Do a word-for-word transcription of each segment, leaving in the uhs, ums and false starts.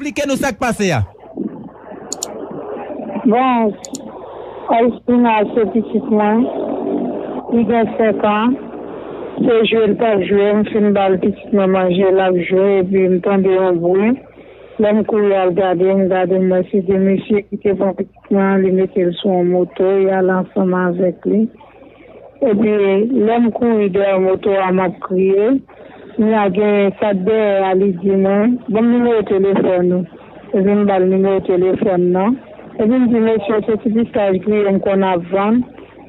Eksplike nou sa k pase a. Bon, Alcina se pitit mwen. Li gen senk an. Se jwe l t ap jwe. M fin ba l pitit mwen manje, l ap jwe, epi m tande yon bri. Lè m kouri al gade, m gade, m wè se de mesye ki te pran pitit mwen an, li mete l sou yon moto, y al ansanm avèk li. Epi, lè m kouri dèyè moto a, m ap kriye. Kounye a, gen sa k dèyè a, li di mwen, "Ban m nimewo telefòn ou." Epi, m ba l nimewo telefòn nan. Epi, m di, "Mesye, se ti pistach griye m konn ap vann.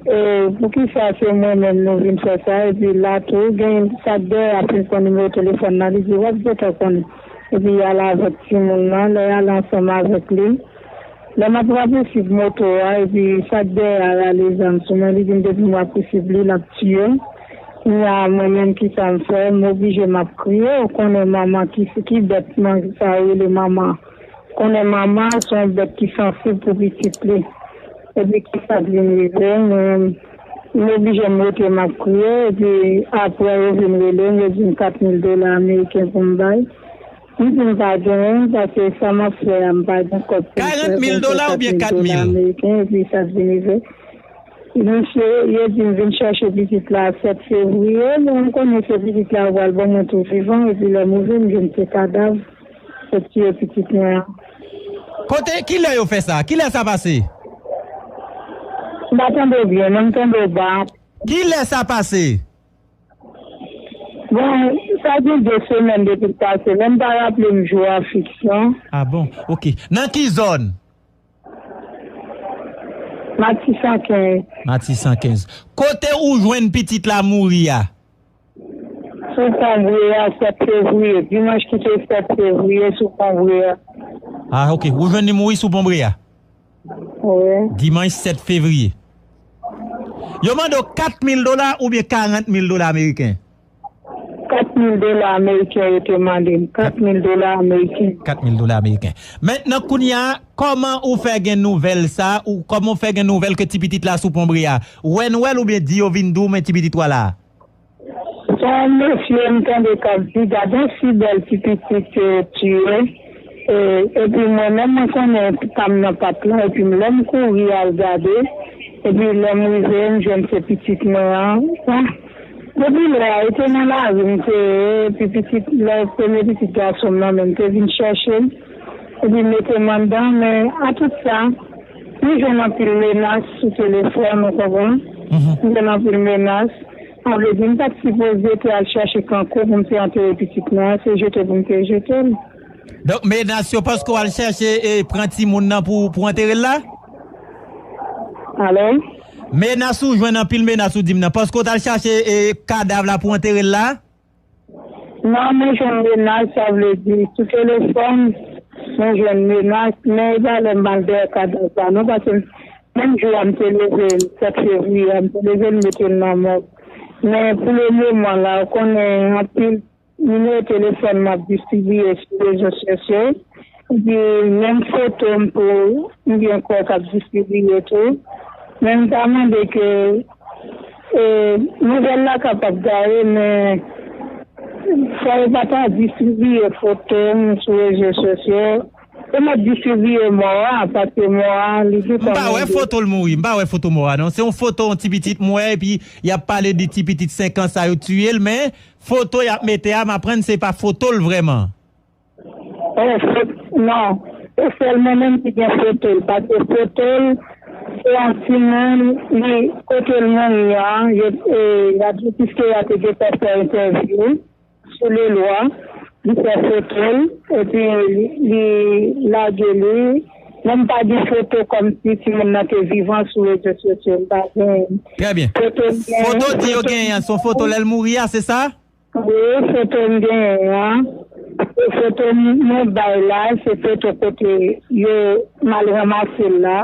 E, poukisa se mwen menm nou vin fè sa?" Epi, la tou, gen sa k dèyè a fin pran nimewo telefòn nan, li di, "W ap gentan konnen." Epi, y al avèk timoun nan, lè y al ansanm avèk li, lè m ap rapousib moto a, epi sa k dèyè a rale zam sou mwen, li di m depi m rapousib li, l ap tiye m. Kounye a, mwen menm, kisa m fè? M oblije m ap kriye. Ou konnen manman, ki, ki bèt nan sa yo rele manman? Ou konnen manman, se yon bèt ki sansib pou pitit li. Epi, kisa k vin rive? Mwen, m oblije m rete, m ap kriye. Epi, apre, yo vin rele m, yo di m kat mil dola ameriken pou m bay. M di m pa genyen, paske sa m ap fè a, m pa gen kòb pou m fè. Karant mil dola oubyen kat mil? Ameriken, epi sa k vin rive. Misye, yo di m vin chèche pitit la sèt fevriye, men m konnen se pitit la yo pral ban mwen tou vivan, epi lè m rive, m jwenn se kadav, yo tiye pitit mwen an. Kote, kilè yo fè sa? Kilè sa pase? M pa tande w byen, non, m tande w ba. Kilè sa pase? Bon, sa gen de semèn depi l pase, men m pa raple m jou a fiks, non. Ah bon? Ok. Nan ki zòn? Matisan kenz. Matisan kenz. Kote ou jwenn pitit la mouri a? Sou Pon Breya, sèt fevriye. Dimanch ki te sèt fevriye, sou Pon Breya. Ah, ok. Ou jwenn li mouri sou Pon Breya? Wi. Dimanch sèt fevriye. Yo mande w kat mil dola oubyen karant mil dola ameriken? Kat mil dola ameriken yo te mande m. Kat mil dola ameriken. Kat mil dola ameriken. Mentnan, kounye a, kòman ou fè gen nouvèl sa? Ou kòman ou fè gen nouvèl ke ti pitit la sou Pon Breya? Wè nouvèl oubyen di yo vin di w, men ti pitit ou a la? Se yon mesye m tande k ap di, "Gade yon si bèl ti pitit yo tiye." E, epi mwen menm, mwen konnen pa m nan pat la, epi lè m kouri al gade, epi lè m rive, m jwenn se pitit mwen an. Ah, depi lè a, li te nan lari, m te, epi pitit, lè premye pitit gason m nan, men m te vin chèche l, epi m mete m anndan, men a tout sa, m jwenn anpil menas sou telefòn, ou konprann? Mhm. M jwenn anpil menas. Sa vle di, m pa t sipoze te al chèche kankou pou m te antere pitit mwen an, se jete pou m te jete l. Donk, menas yo, paske w al chèche, e, pran timoun nan pou, pou antere l la? Alo? Menas ou jwenn, anpil menas ou di m nan. Paske w t al chèche, e, kadav la pou antere l la? Non, mwen jwenn menas, sa vle di, sou telefòn, mwen jwenn menas, men e pa lè m al dèyè kadav la, non, paske menm jou a m te leve l, sèt fevriye a, m te leve l, m mete l nan mòg. Men pou le moman la, ou konnen anpil nimewo telefòn m ap distribiye sou rezo sosyo. Epi menm foto m tou, m gen kò k ap distribiye tou. Men m ta mande ke, e, nouvèl la kapab gaye, men fò yo pa ta distribiye foto m sou rezo sosyo. Yo mèt distribiye mò a, paske mò a, li gentan mouri. M pa wè foto l mouri, m pa wè foto mò a, non. Se yon foto yon ti pitit m wè, epi y ap pale de ti pitit senk an sa yo tiye l, men foto y ap mete a, m aprann se pa foto l vrèman. Oh, fot-, non. Se sèl mwen menm ki gen foto l, paske foto l, se yon timoun, li, kote l mouri an, yo, e, y a di, piske y a te gentan fè entèvyou sou Lelwa, li fè foto l, epi li, li lage li. Menm pa gen foto kòmsi timoun nan te vivan sou rezo sosyo, m pa gen. Trè byen. Foto m gen, foto di yo foto genyen an, se yon foto lè l mouri a, se sa? Wi, foto m genyen an. Foto m mwen bay la, se foto kote yo m al ranmase l la.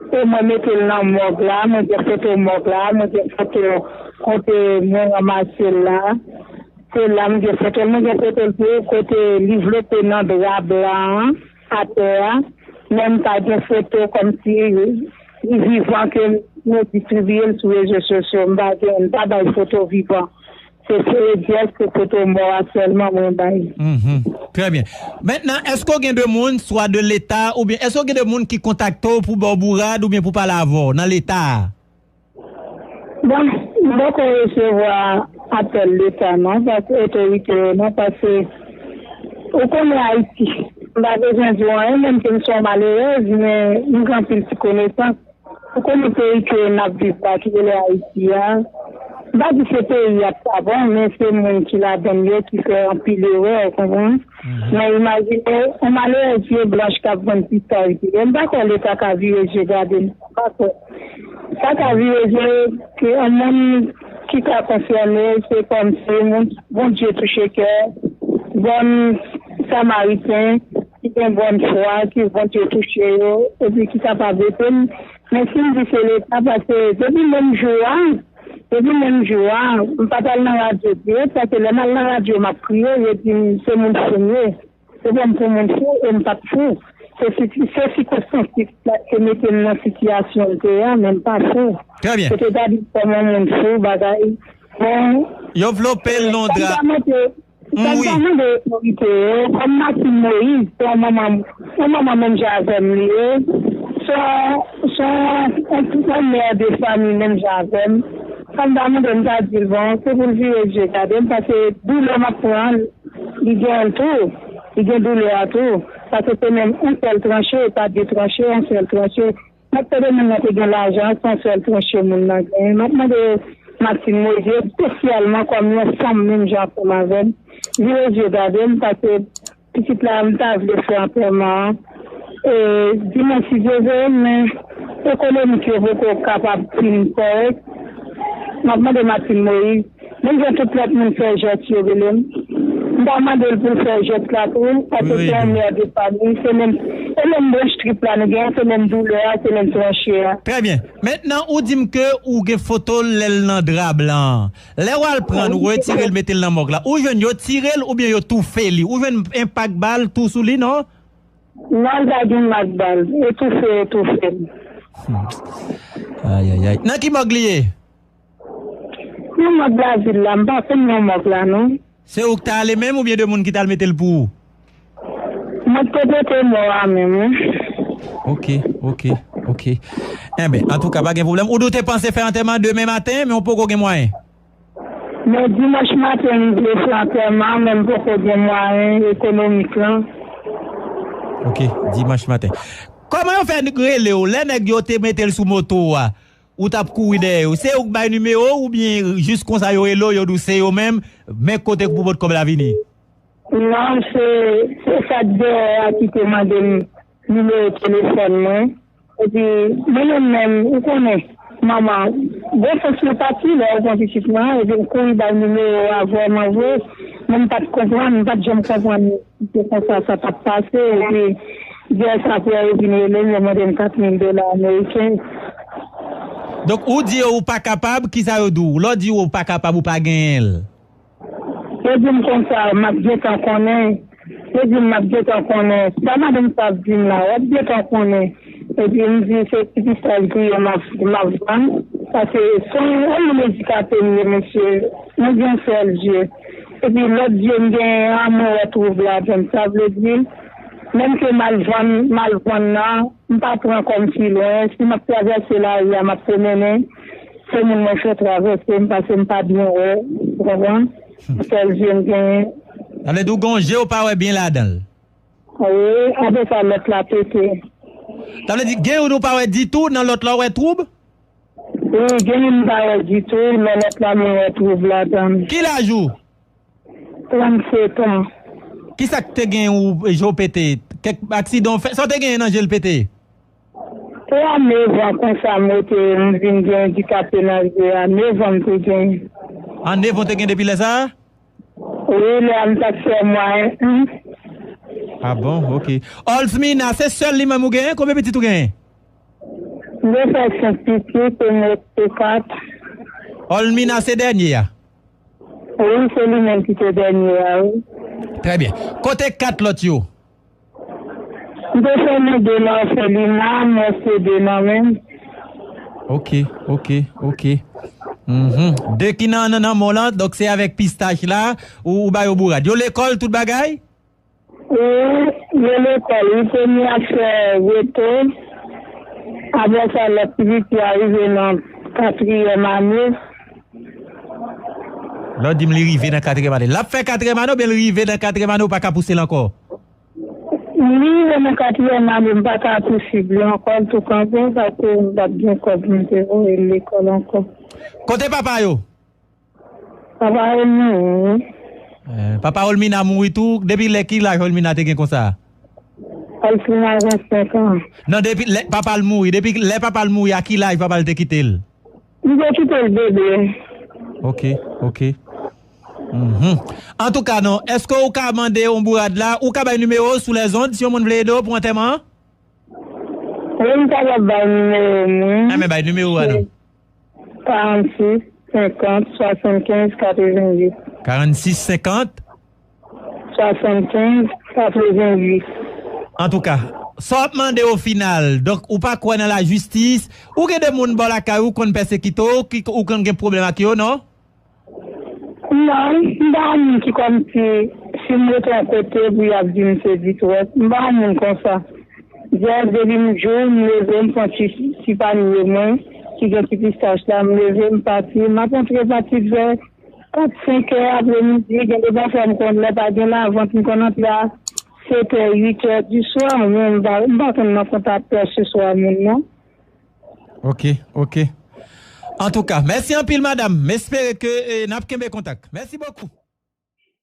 E mwen mete l nan mòg la, mwen gen foto mòg la, mwen gen foto kote mwen ranmase l la. Se la m gen foto l, mwen gen foto l tou, kote li vlope nan dra blan an, atè a. Men m pa gen foto kòmsi li vivan ke nou distribiye l sou rezo sosyo. M pa gen, m pa bay foto vivan. Se Fredi, se foto mò a sèlman mwen bay. Mhm. Trè byen. Mentnan, èske w gen de moun, swa de Leta, oubyen èske w gen de moun ki kontakte w pou ba w bourad oubyen pou pale avè w nan Leta a? Bon, m poko resevwa apèl Leta non, paske otorite yo non, paske ou konnen Ayiti, m pa bezwen di w anyen, menm ke m se yon malerèz, men m gen anpil ti konesans. Ou konnen peyi ke n ap viv la, ki rele Ayiti a, m pa di se peyi a k pa bon, men se moun ki ladan l yo ki fè anpil erè, ou konprann? Mhm. Men imajine, yon malerèz zye blanch k ap vann pistach, m pa kwè Leta ka vire je gade l, m pa kwè. Sa ka vire je ke yon moun ki ka konsène, se kòmsi moun, Bondye touche kè, bòn Samariten, ki gen bòn fwa, ke Bondye touche yo, epi ki kapab ede m. Men si m di se Leta, paske depi menm jou a, depi menm jou a, m pa t al nan radyo dirèk, paske lè m al nan radyo, m ap kriye, yo di m se moun fou m ye. Yo pran m pou moun fou, e m pa t fou. Se siti-, se sikonstans ki te mete m nan sitiyasyon m te a, men m pa fou. Trè byen. Yo te gade m kòm yon moun fou, bagay. Bon, Yo vlope l nan dra. Sa m ta mande, sa m ta mande otorite yo, kòm Martine Moïse, se yon manman, yon manman menm jan avè m li ye. Se yon, se yon, yon, yon mè de fanmi menm jan avè m. Sa m ta mande, m ta di l, bon, se pou l vire je gade m, paske doulè m ap pran, li gen l tou. Li gen doulè a tou. Paske se menm yon sèl tranche, e pa de tranche, yon sèl tranche. Mwen te demen nan te gen lajan, se yon sèl tranche moun nan genyen. M ap mande Martine Moïse, espesyalman kòm yon fanm menm jan ansanm avè m, vire je gade m, paske pitit la, m ta vle fè antèman an, e, dimanch, si Dye vle, men ekonomik yo poko kapab fin kòrèk. M ap mande Martine Moïse, menm jan tout lòt moun fè jès yo rele m. M ta mande l pou l fè jès la tou, paske se yon mè de fanmi, se menm, se menm branch trip la nou gen, se menm doulè a, se menm tranche a. Trè byen. Mentnan, ou di m ke ou gen foto l lè l nan dra blan an. Lè w al pran l, ou retire l, mete l nan mòg la. Ou jwenn yo tire l oubyen yo toufe li? Ou jwenn enpak bal tou sou li, non? Non, l pa gen mak bal. Etoufe, etoufe l. Hmm. Ayayay. Nan ki mòg li ye? Nan mòg lavil la, m pa konn non mòg la, non. Se ou k t ale menm oubyen de moun ki t al mete l pou ou? Mwen k te pote mò a menm, wi. Ok, ok, ok. Enben, antouka, pa gen pwoblèm. Ou di w te panse fè antèman demen maten, men w poko gen mwayen. Men dimanch maten, m vle fè antèman an, men m poko gen mwayen ekonomik lan. Ok, dimanch maten. Kòman yo fè rele w lè nèg yo te mete l sou moto a? Ou t ap kouri dèyè yo? Se ou k bay nimewo w oubyen jis konsa yo rele w, yo di w se yo menm, men kote pou pot kòb la vini? Non, se, se sa k dèyè a ki te mande m nimewo telefòn mwen. Epi, mwen menm menm, ou konnen, manman, gwosès mwen pati lè yo pran pitit mwen an, epi m kouri bay nimewo a vrèman vre, men m pa t konprann, m pa t janm konprann si se konsa sa t ap pase, epi, dèyè sa, apre yo vin rele m, yo mande m kat mil dola ameriken. Donk, ou di yo ou pa kapab, kisa yo di w? Lè w di yo ou pa kapab, ou pa genyen l. Yo di m konsa, m ap gentan konnen. Yo di m m ap gentan konnen. Sa madanm sa ap di m la, w ap gentan konnen. Epi m di se ti pistach griye m ap, m ap vann. Paske se yon, yon moun andikape m ye, mesye. Mwen gen yon sèl zye. Epi lòt zye m gen an, mwen wè twoub ladan l. Sa vle di, menm ke m al vann, m al vann nan, m pa pran kòm si lwen. Si m ap travèse lari a, m ap pwomennen, se moun mwen fè travèse m, paske m pa byen wè, ou konprann? Sèl je m genyen. Sa vle di w gen yon je w pa wè byen ladan l? Wi, apre sa, lòt la pete. Sa vle di, gen youn ou pa wè ditou, nan lòt la w wè twoub? Wi, gen youn m pa wè ditou, men lòt la mwen wè twoub ladan l. Ki laj ou? Trannsèt an. Kisa k te gen ou je w pete? Kèk aksidan w fè? Sa w te genyen nan je l pete? Se a nèf an konsa m rete, m vin gen andikape nan je a. Nèf an m te gen. A nèf an w te gen depi lè sa a? Wi, lè a m t ap fè mwayen. A bon, ok. Olsmina, se sèl li menm ou genyen? Konbyen pitit ou genyen? M te fè senk pitit, e m rete kat. Olmina se dènye a? Wi, se li menm ki te dènye a, wi. Trè byen. Kote kat lòt yo? M te fè men de nan òfelina, m rete de nan men m. Ok, ok, ok. Mhm. De ki nan, nan, nan men w lan, donk se avèk pistach la, ou, ou ba yo bourad. Yo lekòl, tout bagay? Wi, yo lekòl, wi, premye ap fè reto. Apre sa, lòt ti piti a rive nan katriyèm ane. Lè w di m li rive nan katriyèm ane. L ap fè katriyèm ane oubyen li rive nan katriyèm ane, ou pa ka pouse l ankò? Li rive nan katriyèm ane, m pa ka pouse li ankò, l tou kanpe, paske m pa t gen kòb pou m te voye l lekòl ankò. Kote papa yo? Papa Olmina mouri. Eh, papa Olmina mouri tou. Depi lè, ki laj Olmina te gen konsa? Olmina gen senk an. Non, depi lè papa l mouri, depi lè papa l mouri, a ki laj papa l te kite l? Li te kite l bebe. Ok, ok. Mhm. Antouka, non, èske ou ka mande yon bourad la? Ou ka bay nimewo w sou lèzond si yon moun vle ede w pou antèman an? Wi, m kapab bay nimewo m, wi. Ah, men bay nimewo a non. Karannsis, senkant, swasannkenz, katrevenwit. Karannsis, senkant? Swasannkenz, katrevenwit. Antouka, sa w ap mande o final? Donk, ou pa kwè nan lajistis? Ou gen de moun bò lakay ou konn pèsekite w, ki ou konn gen pwoblèm ak yo, non? Non, m pa moun ki kòmsi, si m rete yon kote pou y ap di m se di twòp. M pa moun konsa. Jès depi m jou, m leve, m pran ti, ti panye mwen, ki gen ti pistach la, m leve, m pati. M ap antre pati vè kat, senk è apremidi, gen de pafwa m konn lè pa gen lavant, m konn antre a sèt è, uit è di swa, men m pa, m pa konn nan kontak pèseswa moun, non. Ok, ok. Antouka, mèsi anpil, madanm. M espere ke, eh, n ap kenbe kontak. Mèsi bokou.